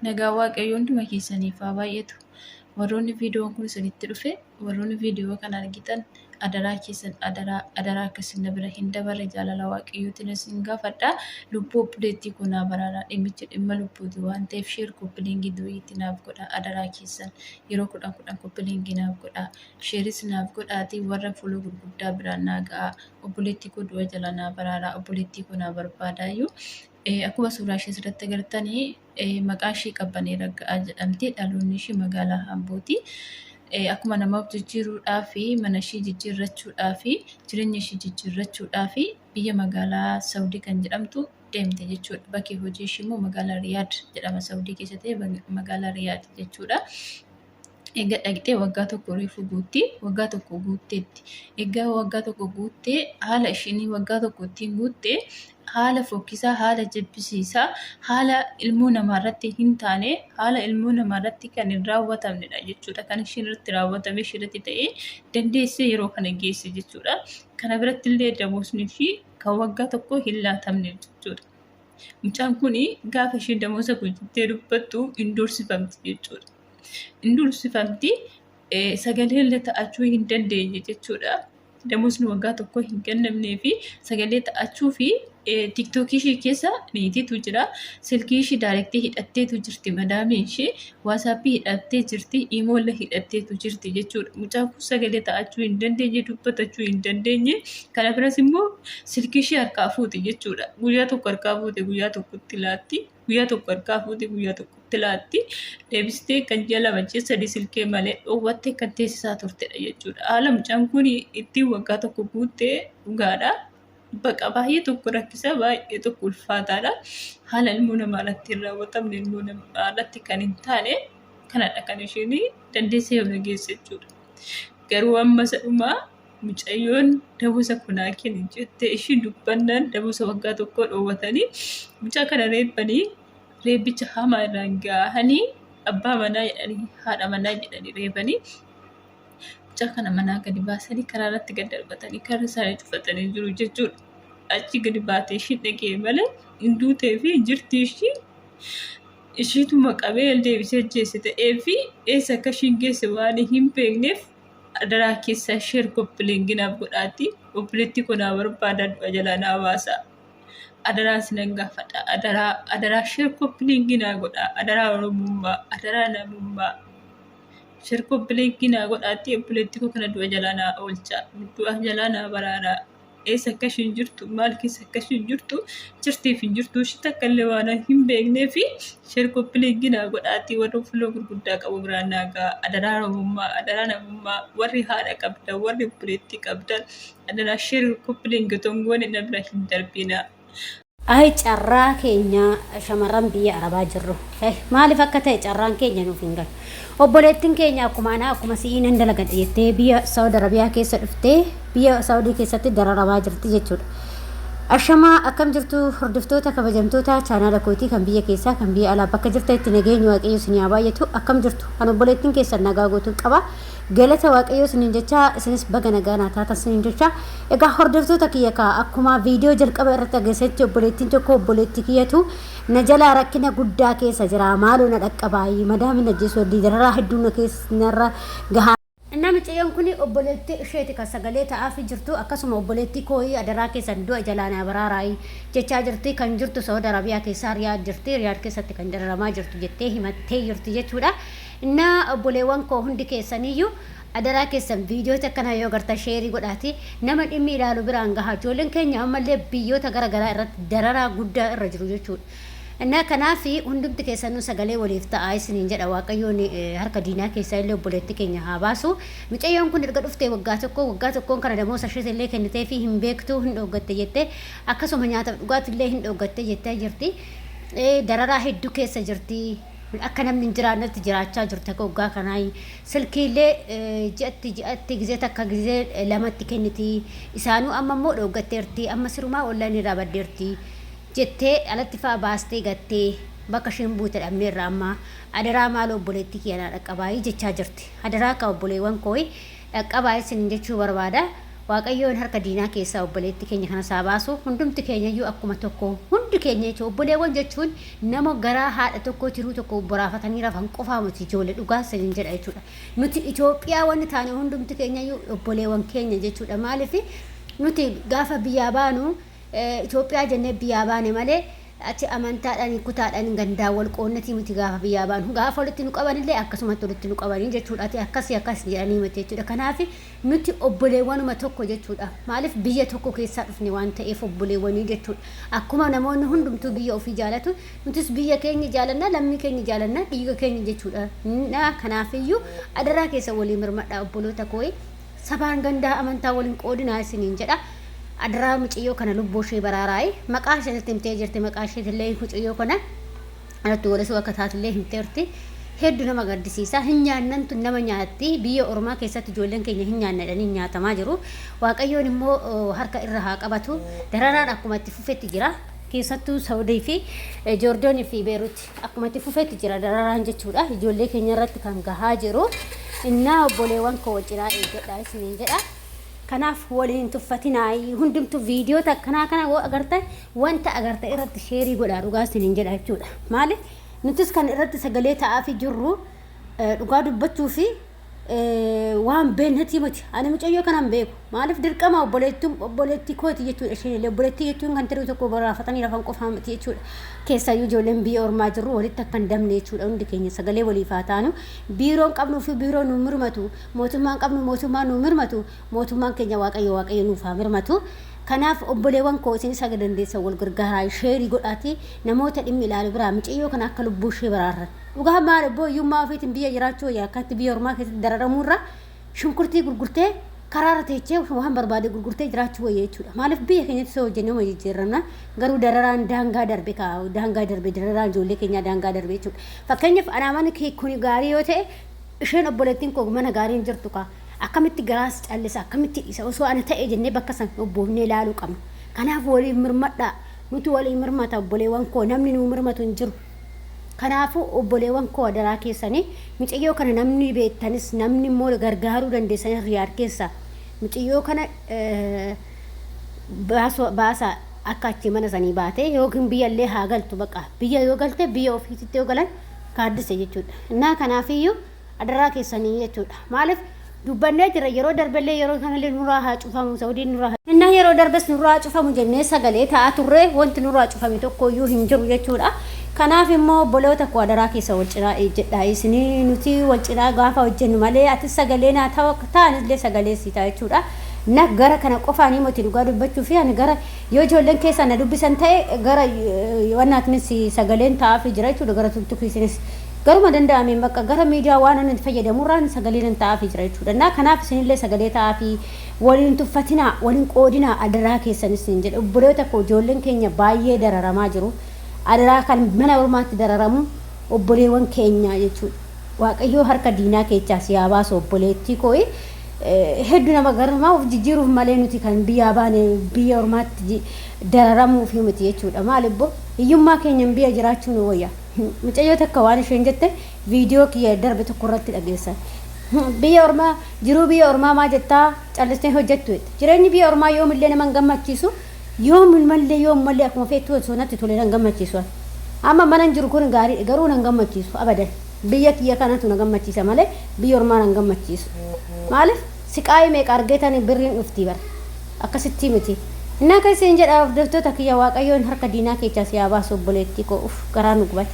Nagaan Waaqayyoo hunduma keessaniif haa baay'atu. Warroonni viidiyoon kun isinitti dhufe, warroonni viidiyoo kana argitan adaraa keessan adaraa adaraa akka isin na bira hin dabarre jaalala Waaqayyootiin isin gaafadha. Lubbuu obboleettii koo naa baraaraa dhimmichi dhimma lubbuuti waan ta'eef sheer koppiliingii du'iitti naaf godha adaraa keessan yeroo 10 10 koppiliingii naaf godha. Sheeris naaf godhaatii warra fuula gurguddaa biraan naa ga'a. Obboleettii koo du'a jalaa naa baraaraa obboleettii koo naa barbaadaayyuu. Akkuma suuraa ishee asirratti agartanii maqaa ishee Qabbanee Ragga'aa jedhamti. Dhaloonni ishee magaalaa Ambooti. Akkuma nama of jijjiiruudhaa fi mana ishee jijjiirrachuudhaa fi jireenya ishee jijjiirrachuudhaa fi biyya magaalaa Saawudii kan jedhamtu deemte jechuudha. Bakki hojii ishee immoo magaalaa Riyaad jedhama. Saawudii keessa ta'e magaalaa Riyaad jechuudha. Egaa dhaqxee waggaa tokko reefu guutti. Waggaa tokko guutteetti. Egaa waggaa tokko guuttee haala ishiin waggaa tokko ittiin guutte haala fokkisaa, haala jibbisiisaa, haala ilmoo namaa irratti hin taane, haala ilmoo namaa irratti kan hin raawwatamnedha jechuudha. Kan ishiin irratti raawwatame ishii irratti ta'ee dandeessee yeroo kana geesse jechuudha. Kana biratti illee damoosni ishii kan waggaa tokko hin laatamne jechuudha. Mucaan kun gaafa isheen damoosa kun jettee dubbattu hin doorsifamti jechuudha. Hin doorsifamti sagalee illee ta'achuu hin dandeenye jechuudha. Damoosni waggaa tokko hin kennamnee fi sagalee ta'achuu fi tiktookii ishee keessa niitiitu jira. Silkii ishee daayirektii hidhatteetu jirti madaamiin ishee. Waasaappii hidhattee jirti. Iimoolla hidhatteetu jirti jechuudha. Mucaan kun sagalee ta'achuu hin dandeenye dubbatachuu hin dandeenye. Kana biras immoo silkii ishee harkaa fuute jechuudha. Guyyaa tokko harkaa fuute guyyaa tokkotti laatti. Guyyaa tokko harkaa fuute guyyaa tokkotti laatti. Deebistee kan ji'a 2 ji'a 3 silkee malee dhoowwattee kan teessisaa turtedha jechuudha. Haala mucaan kun ittiin waggaa tokko guutte dhugaadha. Baqa baay'ee tokko rakkisaa baay'ee tokko ulfaataadha. Haala ilmoo namaa irratti hin raawwatamne ilmoo namaa irratti kan hin taane kanadha kan isheen dandeessee yoona geesse jechuudha. Garuu amma isa dhumaa mucayyoon dabosa kunaa kenni jettee ishiin dubbannaan dabosa waggaa tokkoo dhoowwatanii mucaa kana reebbanii reebbicha hamaa irraan gahanii abbaa manaa jedhanii haadha manaa jedhanii reebanii mucaa kana manaa gadi baasanii karaa irratti gad darbatanii karra isaanii cufatanii jiru jechuudha. Achi gadi baatee ishiin dhagee malee hin duutee fi hin jirti ishii ishiituma qabee deebisee ajjeese ta'ee fi eessa akka ishiin geesse waan hin beekneef Adaraa keessaa share copy link naaf godhaati obboleettii koo naa barbaadaa du'a jalaa naa baasaa. Adaraa isinan gaafadha adaraa adaraa share copy link naa godhaa adaraa oromummaa adaraa namummaa. Share copy link naa godhaati obboleettii koo kana du'a jalaa naa oolchaa du'a jalaa naa baraaraa. Eessa akka ishiin jirtu maal keessa akka ishiin jirtu jirtiif hin jirtu ishii takka illee waan hin beeknee fi sheer koppiliingi naa godhaatii warra fuula gurguddaa qabu biraan naa ga'a adaraa oromummaa adaraa namummaa warri haadha qabdan warri obboleettii qabdan adaraa sheer koppiliingi otoo hin goone na bira hin darbinaa. Ayi carraa keenya shamarran biyya arabaa jirru. Maaliif akka ta'e carraan keenya nuuf hin galu. Obboleettiin keenya akkuma anaa akkuma si'ii nan dalagadha jettee biyya Saawud Arabiyaa keessa dhuftee biyya Saawudii keessatti dararamaa jirti jechuudha. Ashamaa akkam jirtu hordoftoota kabajamtoota chaanaala kootii kan biyya keessaa kan biyya alaa bakka jirtanitti nageenyi waaqayyo isinii haa baay'atu akkam jirtu kan obboleettiin keessan nagaa guutuun qaba. Galata waaqayyoo isiniin jechaa isinis baga nagaa naa taatan isiniin jechaa egaa hordoftoota kiyya kaa akkuma viidiyoo jalqaba irratti agarsiisetti obboleettiin tokko obboleettii kiyyatu na jalaa rakkina guddaa keessa jira maaloo na dhaqqabaayii madaamin ajjeesuu heddii dararaa hedduu na keessa narra gahaa Namicayyoon kun obboleettii isheeti kan sagalee ta'aafi jirtu akkasuma obboleettii kooyii adaraa keessan du'a jalaa naa baraaraayii jechaa jirti kan jirtu Saudi Arabiyaa keessaa Riyaad jirti Riyaad keessatti kan dararamaa jirtu jettee himattee jirti jechuudha. Innaa obboleewwan koo hundi keessaniyyuu adaraa keessan viidiyoota akkanaa yoo agartan sheerii godhaati nama dhimmi ilaalu biraan gahaa. Ijoolleen keenya ammallee biyyoota gara garaa irratti dararaa guddaa irra jiru jechuudha. Innaa kanaaf hundumti keessanuu sagalee waliif ta'aa isiniin jedha Waaqayyoon harka diinaa keessaa illee obboleetti keenya haa baasu. Mucayyoon kun erga dhuftee waggaa tokko waggaa tokkoon kana damoosa ishees illee kenniteefii hin beektu hin dhooggatte jette akkasuma nyaataaf dhugaati illee hin dhooggatte jettee jirti. Dararaa hedduu keessa jirti. Akka namni hin jiraannetti jiraachaa jirti akka waggaa kanaa silkiillee ji'atti ji'atti gizee takka gizee lamatti kenniti isaanuu amma immoo dhooggatteerti amma sirumaa onlaayinii irraa baddeerti jettee alatti fa'a baastee gattee bakka isheen buute dhabneerra amma adaraa maaloo obboleettii kiyya naa dhaqqabaayii jechaa jirti adaraa akka obboleewwan kooyi dhaqqabaa isinin jechuu barbaada. Waaqayyoon harka diinaa keessaa obboleetti keenya kana isaa baasu. Hundumti keenya iyyuu akkuma tokko, hundi keenya jechuun obboleewwan jechuun nama garaa haadha tokkoo tiruu tokko boraafatanii rafan qofaa miti, ijoollee dhugaa saniin jedha jechuudha. Nuti Itoophiyaa wanni taane hundumti keenya iyyuu obboleewwan keenya jechuudha. Maaliif nuti gaafa biyyaa baanu Itoophiyaa jennee biyyaa baane malee achi amantaadhaan, kutaadhaan, gandaan wal qoonnatii miti gaafa biyyaa baanu. Gaafa walitti nu qabanillee akkasumatti walitti nu qabanii jechuudha. Ati akkasii akkas jedhanii miti jechuudha. Kanaaf nuti obboleewwanuma tokko jechuudha. Maaliif biyya tokko keessaa dhufne waan ta'eef obboleewwanii jechuudha. Akkuma namoonni hundumtuu biyya ofii jaalatu, nutis biyya keenya jaalanna, lammii keenya jaalanna, dhiiga keenya jechuudha. Kanaafiyyuu adaraa keessa walii mirmadhaa, obboloota koo. Sabaan, gandaa, amantaa waliin qoodinaa isiniin jedha. Adaraa mucayyoo kana lubbuu ishee baraaraayi. Maqaa isheetti himtee jirti. Maqaa isheetillee mucayyoo kana irratti walisuu akka taatillee himteerti. Hedduu nama gaddisiisa. Hin nyaannantu nama nyaatti. Biyya ormaa keessatti ijoolleen keenya hin nyaanna jedhanii nyaatamaa jiru. Waaqayyoon immoo harka irra haa qabatu. Dararaan akkuma itti fufetti jira. Keessattuu Saudii fi Joordoonii fi Beeruut akkuma itti fufetti jira dararaan jechuudha. Ijoollee keenya irratti kan gahaa jiru. Innaa obboleewwan koo, wal cinaa eeggadhaa isiniin jedha. Kanaaf waliin hin tuffatinaa. Hundumtuu viidiyoota akkanaa kana yoo agartan, wanta agartan irratti share godhaa, dhugaa isiniin jedha jechuudha. Maaliif nutis kan irratti sagalee ta'aafi jirru dhugaa dubbachuu fi waan beeknetii miti. Ani mucayyoo kanan beeku. Maaliif dirqama obboleettiin obboleettii kooti jechuudha isheen illee. Obboleettii jechuun kan tiruu tokko baraafatanii rafan qofaa miti jechuudha. Keessaayyuu ijoolleen biyya ormaa jirru walitti akka hin dabne jechuudha. Hundi keenya sagalee waliif haa taanu. Biiroon qabnuu fi biiroo nu mirmatu. Mootummaan qabnu mootummaan nu mirmatu. Mootummaan keenya Waaqayyo, Waaqayyo nuuf haa mirmatu. Kanaaf obboleewwan koo, isinis haga dandeessan wal gargaaraa, share godhaatii namoota dhimmi ilaalu biraa mucayyoo kana akka lubbuu ishee baraarran. Dhugaa maal obboo, hiyyummaa ofiitiin biyya jiraachuu wayya akkatti biyya ormaa keessatti dararamuu irraa. Shunkurtii gurgurtee, karaarra teechee waan barbaade gurgurtee jiraachuu wayya jechuudha. Maaliif biyya keenyatti osoo hojjennee uma jijjiiramna, garuu dararaan daangaa darbe kaa, daangaa darbe, dararaan ijoollee keenyaa daangaa darbe jechuudha. Fakkeenyaaf anaa mana kee kuni gaarii yoo ta'e, isheen obboleettiin koo mana gaarii hin jirtu kaa. Akkamitti garaas callisa, akkamitti dhiisa? Osoo ana ta'e jennee bakka san obboofnee ilaaluu qabna. Kanaaf waliif mirmadhaa. Nuti waliif mirmata, obboleewwan koo, namni nuu mirmatu hin jiru. Kanaafuu obboleewwan koo, adaraa keessanii mucayyoo kana namni beektanis, namni immoo gargaaruu dandeessanis, Riyaad keessaa mucayyoo kana baasaa, akka achi mana sanii baatee yookiin biyya illee haa galtu, baqa biyya yoo galte, biyya ofiititti yoo galan kaaddise jechuudha. Innaa kanaafiyyuu adaraa keessanii jechuudha. Maaliif dubbannee jira yeroo darbellee, yeroo kanallee nurraa haa cufamu Saudiin nurraa. Innaa yeroo darbes nurraa haa cufamu jennee sagalee ta'aa turre, wanti nurraa cufame tokko iyyuu hin jiru jechuudha. Kanaaf immoo obboloota koo, adaraa keessa wal cinaa ejjedhaa. Isinii nuti wal cinaa gaafa hojjennu malee atis sagalee naa ta'anillee sagalee sii ta'a jechuudha. Na gara kana qofaanii miti, dhugaa dubbachuu fi ani gara yoo ijoolleen keessaa na dubbisan ta'e gara wannaatinis sagaleen ta'aafii jira jechuudha, gara tuktukiisinis. Garuma danda'ameen bakka gara miidiyaa waan ani fayyadamurraan sagalee nan ta'aafii jira jechuudha. Naa kanaaf isinillee sagalee ta'aafii, waliin tuffatinaa, waliin qoodinaa, adaraa keessanis hin jedhe. Obboloota koo, ijoolleen keenya baay'ee dararamaa jiru. Adaraa kan mana ormaatti dararamu obboleewwan keenya jechuudha. Waaqayyoo harka diinaa keessaa si haa baasu, obboleettii koo. Hedduu nama garramaa, of jijjiiruuf malee nuti kan biyyaa baane biyya ormaatti dararamuuf miti jechuudha. Maal ibbo, hiyyummaa keenyan biyya jiraachuu nu wayya. Mucayyoo takka waan isheen jette viidiyoo kiyya darbe tokko irratti dhageessan. Biyya ormaa jiruu, biyya ormaa maa jettaa callistee hojjettu jette. Jireenyi biyya ormaa yoomillee nama hin gammachiisu. Yoomumallee yoomumallee akkuma feettu osoo natti tole nan gammachiisu. Amma mana hin jiru kun gaarii, garuu nan gammachiisu abadan. Biyya kiyya kanatu na gammachiisa malee biyya ormaa nan gammachiisu. Maaliif siqaayii meeqa argeetanii birriin dhuftii bara. Akkasitti miti. Innaa kan isin jedha, hordoftoota kiyya, Waaqayyoon harka diinaa keessaa si haa baasu, obboleettii koo. Uf, garaa nu gubate.